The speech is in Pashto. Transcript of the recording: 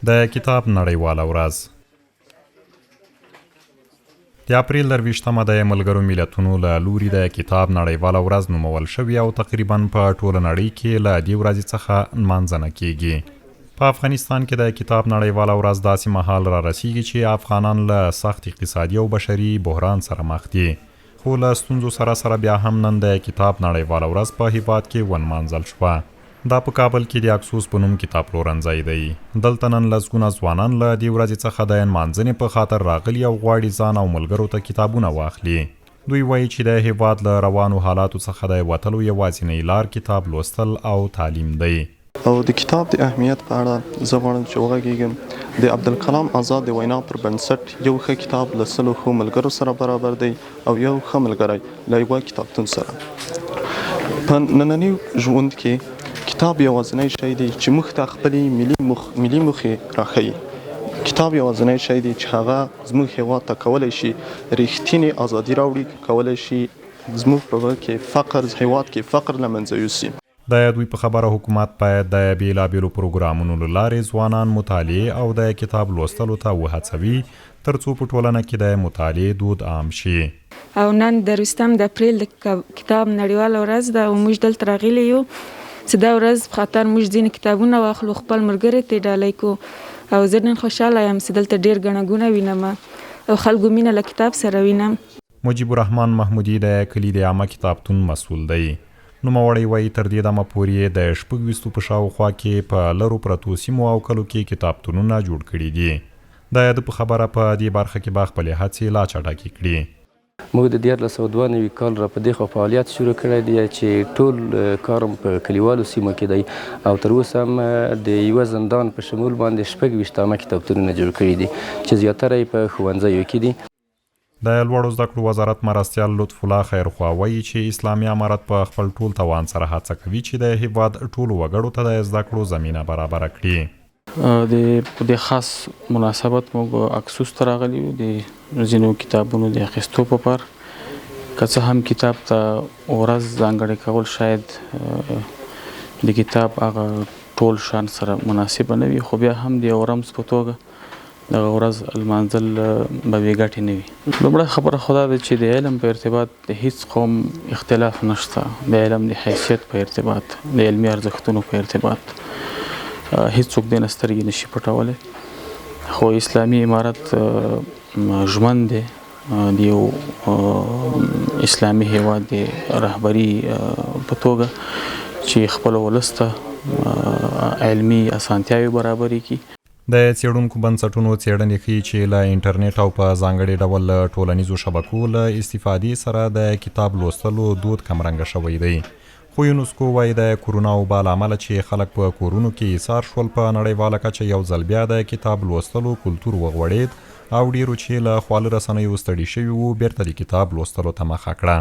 د کتاب نړیواله ورځ. د اپریل 23مه د ملګرو ملتونو له لوري د کتاب نړیواله ورځ نومول شوې او تقریبا په ټوله نړۍ کې له دې ورځې څخه نمانځنه کیږي. په افغانستان کې د کتاب نړیواله ورځ داسې مهال را رسیږي چې افغانان له سخت اقتصادي او بشري بحران سره مخ دي. خو له ستونزو سره سره بیا هم نن د کتاب نړیواله ورځ په هیواد کې ونمانځل شوه. دا په کابل کې د اکسوس په نوم کتابپلورنځی دی. دلته نن لسګونه ځوانان له دې ورځې څخه د نمانځنې په خاطر راغلي او غواړي ځان او ملګرو ته کتابونه واخلي. دوی وايي چې د هېواد له روانو حالاتو څخه د وتلو یوازینۍ لار کتاب لوستل او تعلیم دی. او د کتاب د اهمیت په اړه زه غواړم چې وغږیږم. د عبدالکلام ازاد د وینا پر بنسټ یو ښه کتاب له سلو ښو ملګرو سره برابر دی او یو ښه ملګری له یوه کتابتون سره. په ننني ژوند کې کتاب یوازینی شی دی چې موږ ته خپلې ملي موخې راښيي. کتاب یوازینی شی دی چې هغه زموږ هېواد ته کولی شي رښتینې ازادي راوړي، کولی شي زموږ په کې فقر، هېواد کې فقر له منځه یوسي. د دوی په خبره حکومت باید د بېلابېلو پروګرامونو له لارې ځوانان مطالعې او د کتاب لوستلو ته وهڅوي ترڅو په ټولنه کې د مطالعې دود عام شي. او نن درویشتم د اپریل د کتاب نړیواله ورځ ده او موږ دلته راغلي یو چې دا ورځ په خاطر موږ ځینې کتابونه واخلو خپل ملګري ته ډالۍ کو او زه نن خوشحاله یم چې دلته ډیر ګڼه ګوڼه وینم او خلکو مینه له کتاب سره وینم. مجیب الرحمن محمودي د کلي د عامه کتابتون مسول دی. نوموړی وايي، تر دې دمه پورې یې د شپږویستو په شاوخوا کې په لرو پرتو سیمو او کلو کې کتابتونونه جوړ کړي دي. د ده په خبره، په دې برخه کې به خپلې هڅې لا چټکې کړي. موږ د 1392 کال را په دې خوا فعالیت شروع کړی دی چې ټول کار هم په کلیوالو سیمو کې دی او تر اوسه هم د یوه زندان په شمول باندې 26 عامه کتابتونونه جوړ کړي دي چې زیاتره یې په ښوونځیو کې دي. د لوړو زده کړو وزارت مرستیال لطف الله خیرخواه وایي چې اسلامي امارت په خپل ټول توان سره هڅه کوي چې د هېواد ټولو وګړو ته د زده کړو زمینه برابره کړي. د په دې خاص مناسبت موږ اکسوس ته راغلي یو د ځینو کتابونو د اخیستو په پار، که څه هم کتاب ته ورځ ځانګړې کول شاید د کتاب هغه ټول شان سره مناسبه نه وي، خو بیا هم د یو رمز په توګه دغه ورځ لمانځل به بې ګټې نه وي. لومړی خبره خو دا ده چې د علم په ارتباط د هیڅ قوم اختلاف نشته، د علم د حیثیت په ارتباط، د علمي ارزښتونو په ارتباط هیڅوک دې نه سترګې نشي پټولی، خو اسلامي امارت ژمن دی د یو اسلامي هیواد د رهبري په توګه چې خپل ولس ته علمي اسانتیاوې برابرې کړي. د څېړونکو بنسټونو څېړنې ښيي چې له انټرنېټ او په ځانګړي ډول له ټولنیزو شبکو له استفادې سره د کتاب لوستلو دود کمرنګه شوی دی. خو یونسکو وايي د کورونا وبا له امله چې خلک په کورونو کې ایسار شول په نړیواله کچه یو ځل بیا د کتاب لوستلو کلتور وغوړېد او ډېرو چې له خواله رسنیو ستړي شوي وو بېرته د کتاب لوستلو ته مخه کړه.